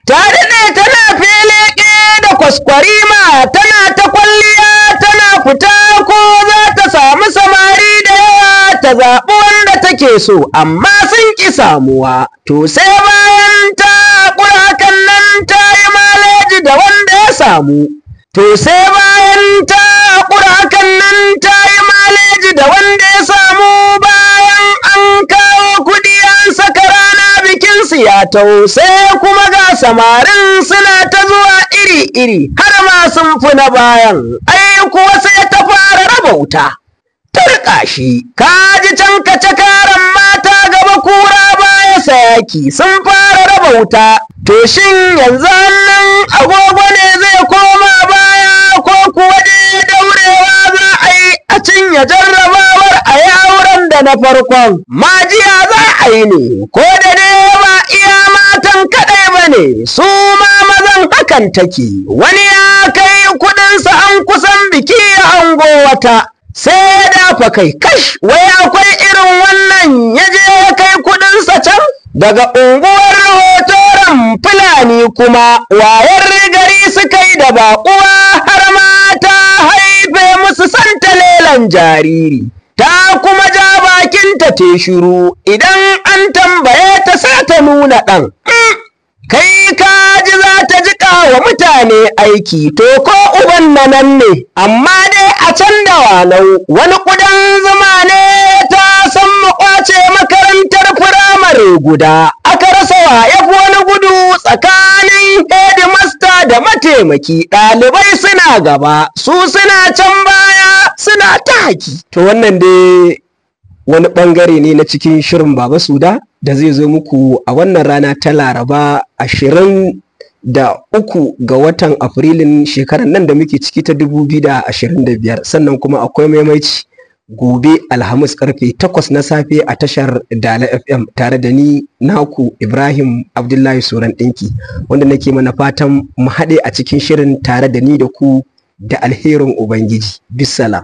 Ta daɗe tana feleƙe da kwaskwarima, tana ta kwalliya, tana fita ko za ta samu samari da yawa ta zaɓi wanda take so, amma sun ƙi samuwa. To sai bayan ta haƙura hakan nan ta yi maleji da wanda ya samu. To sai bayan ta haƙura hakan nan ta yi maleji da wanda ya samu, bayan an kawo kuɗi an saka rana bikin su ya tau, sai kuma ga samarin suna ta zuwa iri-iri har ma sun fi na bayan, ai kuwa sai ta fara raba wuta. Turƙa shi, ka ji can kace karan mata gaba kura baya sayaki sun fara raba wuta. To shin yanzu hannun agogo ne zai koma baya, ko kuwa dai daurewa za a yi a cinye jarrabawar a yi auren da na farkon? Majiya za a yi ne, ko da dai ba iya matan kaɗai ba ne, su ma mazan hakan take. Wani ya kai kuɗinsa an kusan biki ya hango wata, sai ya dafa kai, kash, wai akwai irin wannan, ya je ya kai kuɗinsa can. Daga unguwar Hotoron Fulani kuma wayar gari suka yi da baƙuwa har ma ta haife musu santalelan jariri. Ta kuma ja bakinta te shiru, idan an tambaye ta sa ta nuna ɗan. Kai ka ji za ta jiƙa wa mutane aiki, to ko uban na nan ne, amma dai a can da wanau wani ƙudan zuma ne ta san ƙwace makarantar firamare guda. Aka rasa wa ya fi wani gudu tsakanin hedimasta da mataimaki, ɗalibai suna gaba, su suna can baya suna ta haki. To wannan dai wani ɓangare ne na cikin shirin Baba Suda da zai zo muku a wannan rana ta Laraba 23 ga watan Afrilun shekarar nan da muke ciki ta 2025. Sannan kuma akwai maimaici gobe Alhamis karfe 8 na safe a tashar Dala FM tare da ni naku Ibrahim Abdullahi Soran Ɗinki, wanda nake mana fatan mu haɗe a cikin shirin tare da ni da ku da alherin Ubangiji. Bisalam.